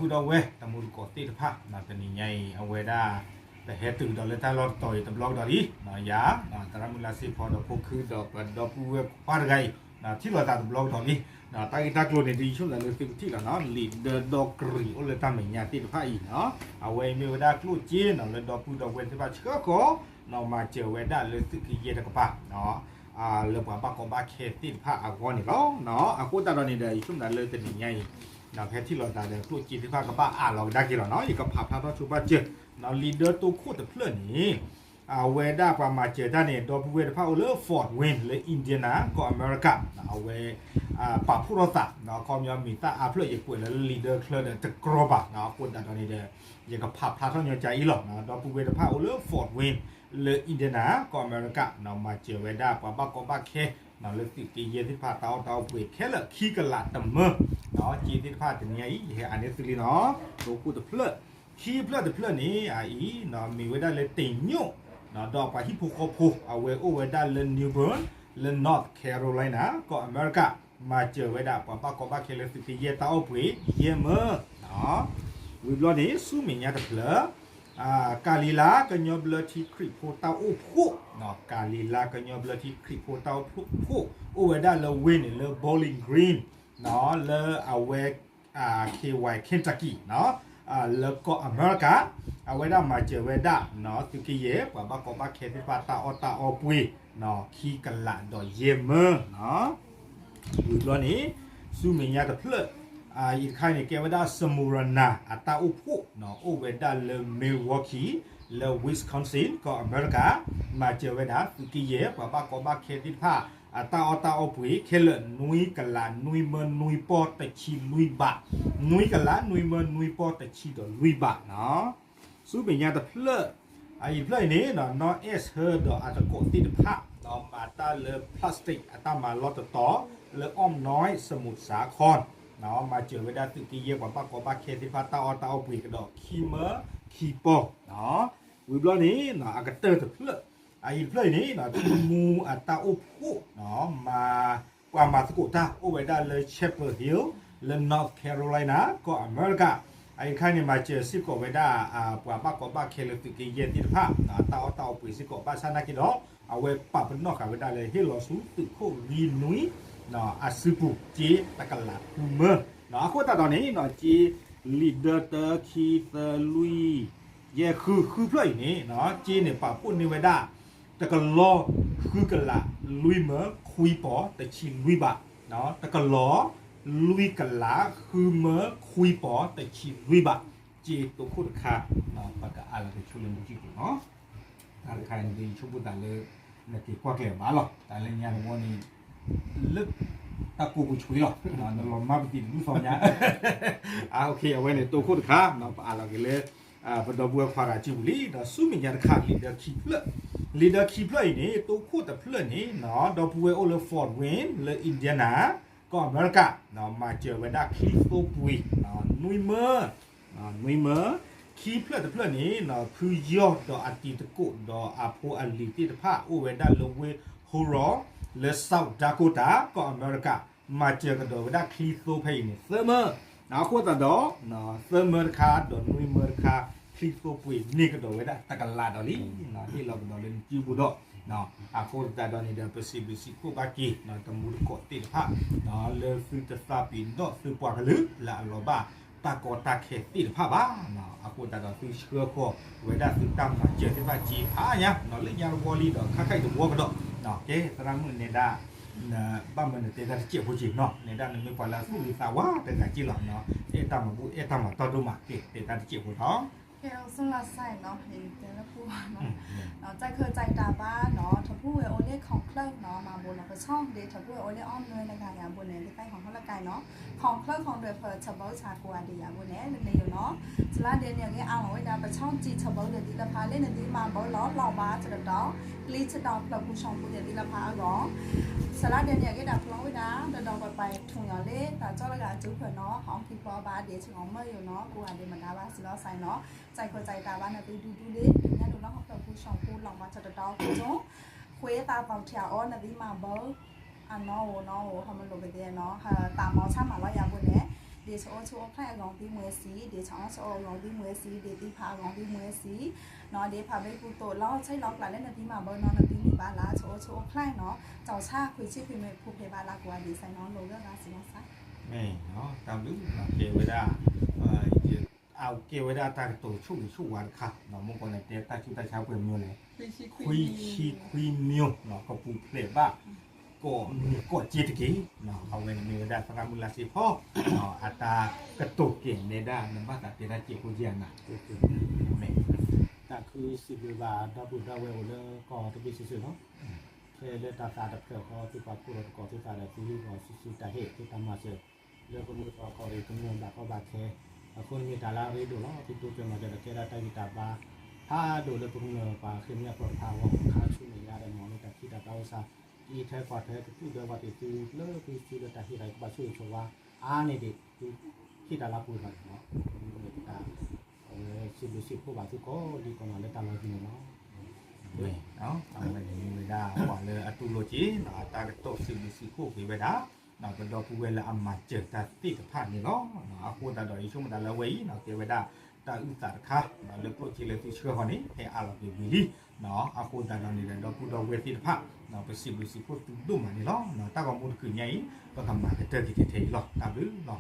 ဒီပုၢ်ဒီဝဲၢ်တံၤသကိးသ့ၣ်တဖၣ် တနံၤညါအံၤ အဝဲဒၣ် ပဟဲတုၤဒီးလၢတၢ်လီၢ်တတီၤအံၤတဘျီကဒီးလံ, ယၤ သရၣ်မုၣ်လါစ့ဖီဒီးဖိခုဒီး ပဒီပုၢ်ဝဲၢ်ခွါတဂၤအံၤ ထံၣ်လိာ်သးတဘျီကဒီးလံ. တၢ်ဂ့ၢ်တၢ်ကျိၤန့ၣ် ဒ်ယဆိကမိၣ်လၢသုကထံၣ်လီၤနီၤ, လံာ်ဒၢဒီကရံးအိၣ်လၢတၢ်မဲာ်ညါသ့ၣ်တဖၣ်အံၤနီၤ, အဝဲအံၤမ့ၢ်ဝဲဒၣ်ကျိၣ်စ့နီၤ လၢဒီပုၢ်ဒီဝဲၢ်သ့ၣ်တဖၣ်ဆှၢဃီၤ မၤစၢၤဝဲဒၣ်လၢသုးက့ယဲၢ်တကပၤ လၢပှၤဘၣ်ကီဘၣ်ခဲသ့ၣ်တဖၣ်အဂီၢ်န့ၣ်လီၤ. အဃိသတးဒီးန့ၣ်ဒီး ယဆိကမိၣ်လၢတနံၤညါအံၤ ပဟဲထံၣ်လိာ်သးဒီးကျိၣ်စ့သ့ၣ်တဖၣ်ကဘၣ်အးလီၤကဒါက့ၤလီၤနီၤ, ယကဖးဖျါထီၣ်ဆိပာ်စၢၤ လံာ်ဒၢတိခိၣ်တဖျၢၣ်န့ၣ် အဝဲဒၣ်ပှၤမၤစၢၤတၢ်န့ၣ် ဒီပုၢ်ဝဲၢ်တဖၣ်အိၣ်လၢ Fort Wayne လၢ Indiana ကီၢ်အမဲရကၤ, အဝဲ ပာ်ဖှိၣ်ထီၣ်သး ခီပညီမ့ၢ်တၢ်အါဖျၢၣ် ယကွဲးလၢလံာ်ဒၢချၢဒီးတကြီဘၣ်, အဃိသတးဒီးန့ၣ်ဒီး ယကဖးဖျါထီၣ်ညီကၠါအံၤလီၤ. ဒီပုၢ်ဝဲၢ်တဖၣ်အိၣ်လၢ Fort Wayne လၢ Indiana ကီၢ်အမဲရကၤ မၤစၢၤဝဲဒၣ်ပှၤဘၣ်ကီဘၣ်ခဲ လၢသုးက့ယဲၢ်သ့ၣ်တဖၣ်တၢ်အီၣ်တၢ်အီပှ့ၤခဲလၢာ်ခံကလးတမၢ, စ့သ့ၣ်တဖၣ်တနံၤညါအံၤ ယဟဲအါန့ၢ်သုလံနီၤ, တိခိၣ်တဖျၢၣ်, ခံဖျၢၣ်တဖျၢၣ်န့ၣ် အအံၤ မ့ၢ်ဝဲဒၣ်လၢတ့ၢ်ညိၣ် ဒီးပှၤဟံၣ်ဖိဃီဖိ အဝဲအိၣ်ဝဲဒၣ်လၢ New Bern လၢ North Carolina ကီၢ်အမဲရကၤ မၤစၢၤဝဲဒၣ်ပှၤဘၣ်ကီဘၣ်ခဲလၢသုးက့ယဲၢ်တၢ်အီၣ်ပှ့ၤ ယဲၢ်မၢ, ဝံၤဘျီန့ၣ် ဆူမဲာ်ညါတဖျၢၣ် ကၤလံၤလါကညီဘျၢထံခရံာ်ဖိတၢ်အိၣ်ဖှိၣ်, ကၤလံၤလါကညီဘျၢထံခရံာ်ဖိတၢ်အိၣ်ဖှိၣ် အိၣ်ဝဲဒၣ်လၢဝ့ၢ်န့ၣ်လၢ Bowling Green လၢအဝဲ K Y Kentucky လၢကီၢ်အမဲရကၤ, အဝဲဒၣ်မၤစၢၤဝဲဒၣ် သုးက့ယဲၢ် ပှၤဘၣ်ကီဘၣ်ခဲသ့ၣ်တဖၣ်တၢ်အီၣ်တၢ်အီပှ့ၤ ခံကလးဒီးယဲၢ်မၢ, ဝံၤဘျီန့ၣ် ဆူမဲာ်ညါတဖျၢၣ် အံၤတခါန့ၣ် ကဲဝဲဒၣ် Smyrna အတၢ်အိၣ်ဖှိၣ် အိၣ်ဝဲဒၣ်လၢ Milwaukee လၢ Wisconsin ကီၢ်အမဲရကၤ, မၤစၢၤဝဲဒၣ် သုးက့ယဲၢ် ပှၤဘၣ်ကီဘၣ်ခဲသ့ၣ်တဖၣ် အတၢ်အီၣ်တၢ်အီပှ့ၤ ခဲလၢာ် နွံကလး နွံမၢ နွံပီၢ် တဆံလွံၢ်ဘး, နွံကလး နွံမၢ နွံပီၢ် တဆံဒီးလွံၢ်ဘးနီၤ. ဆူမဲာ်ညါတဖျၢၣ်, အအံၤတဖျၢၣ်အံၤန့ၣ် နီၢ်အဲၣ်ဟၢဒီးအသကိးသ့ၣ်တဖၣ် မၤတၢ်လၢ plastic အတၢ်မၤလီၢ်တတီၤ လၢ Om Noi စမူးစးခီၣ် မၤစၢၤဝဲဒၣ်သုးက့ယဲၢ်ပှၤဘၣ်ကီဘၣ်ခဲသ့ၣ်တဖၣ်တၢ်အီၣ်တၢ်အီပှ့ၤကဒီးခံမၢခံပီၢ်, ဝံၤဘျီန့ၣ် အကတၢၢ်တဖျၢၣ်, အအံၤတဖျၢၣ်အံၤန့ၣ် ထံမူအတၢ်အိၣ်ဖှိၣ် မၤ ပှၤမၤသကိးတၢ်အိၣ်ဝဲဒၣ်လၢ Chapel Hill လၢ North Carolina ကီၢ်အမဲရကၤ, အအံၤတခါန့ၣ် မၤစၢၤစ့ၢ်ကီးဝဲဒၣ် ပှၤဘၣ်ကီဘၣ်ခဲလၢသုးက့ယဲၢ်သ့ၣ်တဖၣ် တၢ်အီၣ်တၢ်အီပှ့ၤစ့ၢ်ကီး ဘၣ်ဆၣ်နာ်က့ဒီး အဝဲပာ်ပနီၣ်ဃာ်ဝဲဒၣ်လၢဟ့ၣ်လီၤဆူသုးခိၣ်လွံၢ်နွံ အစုပူၤ စ့တကလးဃုမၢ, အဃိသတးဒီးန့ၣ် စ့လံာ်ဒၢတၢ ခံ သၢ လွံၢ် ယဲၢ် ဃု ဃုဖျၢၣ်အံၤန့ၣ် စ့န့ၣ်ပာ်ဖှိၣ်န့ၢ်ဝဲဒၣ် တကလီၤ ဃုကလး လွံၢ်မၢ ခွံပီၢ် တဆံလွံၢ်ဘး, တကလီၤ လွံၢ်ကလး ဃုမၢ ခွံပီၢ် တဆံလွံၢ်ဘး, စ့တိခိၣ်တခါ ပကအးလီၤက့ၤဆိလၢမူကံၣ်ပူၤနီၤ, တၢ်တခါအံၤန့ၣ် ယဆိကမိၣ်သးလၢ နက့ၤကွၢ်ကျဲၤဘၣ်လီၤ တၢ်လၢညါတဝီန့ၣ် လၢ တၢ်ကိးပူၤဆွံလီၤ နလီၤမၢ်ပတံၤတဒူၣ်သီညါ, အဝဲန့ၣ် တိခိၣ်တခါ ပအးလီၤက့ၤလၢ ပဒီပုၢ်ဝဲၢ်ခွါဂၤစုပူၤလံ ဒီးဆူမဲာ်ညါတခါ လံာ်ဒၢခံဖျၢၣ်, လံာ်ဒၢခံဖျၢၣ်အံၤန့ၣ် တိခိၣ်တဖျၢၣ်န့ၣ် ဒီပုၢ်ဝဲၢ်အိၣ်လၢ Fort Wayne လၢ Indiana ကီၢ်အမဲရကၤ မၤစၢၤဝဲဒၣ်ချံသိပှ့ၤ နွံမၢ နွံမၢ, ခံဖျၢၣ်တဖျၢၣ်န့ၣ် ဖုယီၢ်ဒီးအတံၤသကိးဒီးအဖိအလံၤသ့ၣ်တဖၣ် အိၣ်ဝဲဒၣ်လၢဝ့ၢ် Huron လၢ South Dakota ကီၢ်အမဲရကၤ မၤစၢၤကဒီးဝဲဒၣ်ချံသိဖဲအံၤန့ၣ် သၢမၢ, အဃိသတးဒီး သၢမၢတခါ ဒီးနွံမၢတခါ ချံသိပှ့ၤန့ၢ်ကဒီးဝဲဒၣ်တကလးဒီးလံ, ဟ့ၣ်လီၤကဒီးလၢနစုပူၤဒီး အဃိသတးဒီးန့ၣ်ဒီး ပစံးဘျုးစံးဖှိၣ်ဘၣ်က့ၤ တမူတကိးသ့ၣ်တဖၣ် လၢသုတသးပ့ၤနီၣ်သုပှၤကလုာ် လၢအလီၤဘၣ်တၢ်ကီတၢ်ခဲသ့ၣ်တဖၣ်ဘၣ်, အဃိသတးဒီးသုဆှၢဃီၤဝဲဒၣ်သုတၢ်မၤစၢၤသ့ၣ်တဖၣ်စ့ဖးညါ လၢညါတဝီလံဒီး ခါခါအံၤတဝီကဒီး, ကဲ သရၣ်မုၣ်နဲဒၣ် ဘၣ်မနုၤနတဲတၢ်တစဲးဖိက့ၤနီၤ, နဲဒၣ်နမ့ၢ်ပှၤလၢအသူၣ်ဂ့ၤသးဝါတဂၤက့ၤလီၤ, အဲၣ်တၢ်မၤဘူၣ်အဲၣ်တၢ်မၤတီဒိၣ်မး ကဲ တဲတၢ်တစဲးဖိထီၣ် ကဲ အိၣ်ဆူၣ်လီၤစဲနီၤ ယတဲလၢပူၤနီၤ, ကၠဲးခၢၣ်ကၠဲးတၢ်ဘါနီၤ ထီၣ်ပူၤဝဲအိၣ်လၢ ခုံချၢနီၤ မၤဘိးနီၤ ပဆီၣ်ဒ့ ထီၣ်ပူၤဝဲအိၣ်လၢ အီၣ်နွဲၣ် တဂၤန့ၣ် အဘိန့ၣ် ကသဲၣ်ဟီၣ်ဟီၣ်လၢကါနီၤ, ခုံချၢ ခုံဒွဲၣ်ဖၢ ထီၣ်ဘၢဆၣ်ကိးဂၤဒဲး အဘိန့ၣ် လၢန့ၣ်ယိာ်နီၤ, စလါဒဲးန့ၣ် အဂ့ၢ်အါမးဝဲဒၣ် ပဆီၣ်စံးထီၣ်ဘၢဒဲးသ့ၣ်လၢဖးလၢနသ့မၤဘၢလီၤ လီၢ်ဘၣ်ဆၣ်တတီၤ ကျံဆၢတီၤဖျၢၣ်ပူၤဆူပူၤဒဲးသ့ၣ်လၢဖးအဂီၢ် စလါဒဲးန့ၣ် အဂ့ၢ်ဒၣ်ပျီဝဲဒၣ် ဒီးဒီးပပာ်ထူၣ်ညီၣ်လၢ တၢ်ကၠီလၢဂၤအစုခွဲးနီၤ ဟီၣ်ကံၢ်ဖျီဘၣ်ဒဲးဆူအီၤမၢယိာ်နီၤ ကိးဂၤဒဲးမတၤဘၣ်စံးလီၤစဲနီၤ, ကၠဲးခၢၣ်ကၠဲးတၢ်ဘါနသုဒူဒူလံ တညါဒိၣ်နီၢ်ဟီၣ်ဖျၢၣ်ပူၤဆူပူၤလီၢ်ဘၣ်ဆၣ်တတီၤပူၤ ဃ့သးပီထံအီၤနသ့မၤဘၢ အနီၢ်ဧိၤနီၢ်ဧိၤ ဟီၣ်မလိာ်ကသ့နီၤ တၢ်မီၤဆၣ်မၤလီၤယၤဘိန့ၣ် ဒ်ဆၢအိၣ်ဆူၣ်အိၣ်ချါအဂီၢ်သုမ့ၢ်စံး, ဒ်ဆၢအီၣ်ဆၢအီအဂီၢ်သုမ့ၢ်စံး, ဒ်သံဖးအဂီၢ်သုမ့ၢ်စံး, နီၢ်ဒ်ဖးဘဲကူတိာ်လီၤဆဲးလီၤကျးလၢနသံမၤဘၢနီၢ် နသံန့ၢ်ဘၣ်လၢ ဆၢအိၣ်ဆူၣ်အိၣ်ချါနီၢ် ကၠီဆၣ်ခွံဆံခွံမ့ၢ်ဖူဖျဲးဘၣ်လၢကွၢ်ဒ်စဲနီၢ် လိၣ်ဂၢၢ်ဘၣ်စံးလီၤစၢ်. မ့ၢ်နီၢ် တၢ်ဘျုးနီၢ် ကဲဝဲဒၣ် အကဲဝဲဒၣ်တၢ်ကတိၤဆိၣ်ဂ့ၤဆိၣ်ဝါတခါ မ့ၢ်ကီးန့ၣ် တဲတၢ်ဆူးတၢ်ဆါပှဲၤမံၤလဲၣ်, ခွံဆံခွံမံၤနီၢ် ကပူၤဖျဲးဘၣ် ကိးမံၤကိးက့တက့ၢ်. အဝဲန့ၣ်မ့ၢ်ဝဲဒၣ်သရၣ်မုၣ်လါစ့ဖီ အတၢ်ကတိၤကဲၤနဲဒၣ် နဘၣ်သးတဲတၢ်ကဲးဖိကဲအနၤ မ့ၢ် တၢ်ခုစံးဘျုးဘၣ်ဒီပုၢ်ဒီဝဲၢ်အိၣ်လၢကီၢ်တဘ့ၣ်စုာ်စုာ်လီၤ. ဖဲလၢတၢ်သးတဖျၢၣ်ဃီ သုပာ်ဖှိၣ်ဒီးသကိးသုသးဒီးသုဟံၣ်ဂီၤစုာ်စုာ်တၢ်ဟ့ၣ်သုတၢ်မၤစၢၤ လၢကမျၢၢ်ပှၤကီၢ်ရ့ၣ်ကမျၢၢ်ဘၣ်ကီဘၣ်ခဲ အဃိန့ၣ်မ့ၢ်တၢ်လၢအရ့ဒိၣ်လီၤ. သုတိစၢၤမၤစၢၤဒီးကဲဒၣ်တၢ်ဂံၢ်တၢ်ဘါ ဖးဒိၣ်လၢပကမျၢၢ်ပှၤဃ့ၢ်မှံဟးဖျိးတဖၣ်အဂီၢ် ခါဆူမဲာ်ညါဒီးမ်န့ၣ် တၢ်ထံၣ်တၢ်ဘၣ်အိၣ်သး အံးထွဲကွၢ်ထွဲကသူၣ်ဒၢဝဲသ့ၣ်သုလၢသုစုလၢတၢ်ဟ့ၣ်တၢ်ကဘၣ်ဆိၣ်ဂ့ၤဆိၣ်ဝါ အါန့ၢ်ဒံးသု ထံၣ်တၢ်လၢပှဲၤထီၣ်န့ၣ်လီၤ. မ့ၢ်တၢ် အဝဲစံးဘျုးစံးဖှိၣ်ဘၣ်သုကိးဒံကိးနီၢ်လၢတၢ်လီၤမံၤန့ၣ်လီၤ. အဝဲန့ၣ်မ့ၢ်ဝဲဒၣ်ပှၤလၢအတူၢ်လိာ်က့ၤ အတၢ်ကတိၤစံးဘျုးစံးဖှိၣ်က့ၤဝဲဒၣ် ပဒီပုၢ်ဝဲၢ်လၢအမၤစၢၤတၢ်သ့ၣ်တဖၣ်န့ၣ်လီၤ. အဃိသတးဒီးယဆိကမိၣ်တၢ်လၢအဝဲအံၤ ကဲဝဲဒၣ်တၢ်အုၣ်သးတခါ လၢကျိၣ်စ့လၢသုဆှၢဃီၤန့ၣ် ဟဲအါလီၤက့ၤဝံၤလံ. အဃိသတးဒီးန့ၣ်ဒီး ဒီပုၢ်ဒီဝဲၢ်သ့ၣ်တဖၣ် ပစံးဘျုးစံးဖှိၣ်သုဒိၣ်မးန့ၣ်လီၤ. တၢ်ဂီၤမူတချုးညါအံၤ ပကမၤကတၢၢ်က့ၤထဲအံၤလီၤ. တၢ်ဘျုးလီၤ.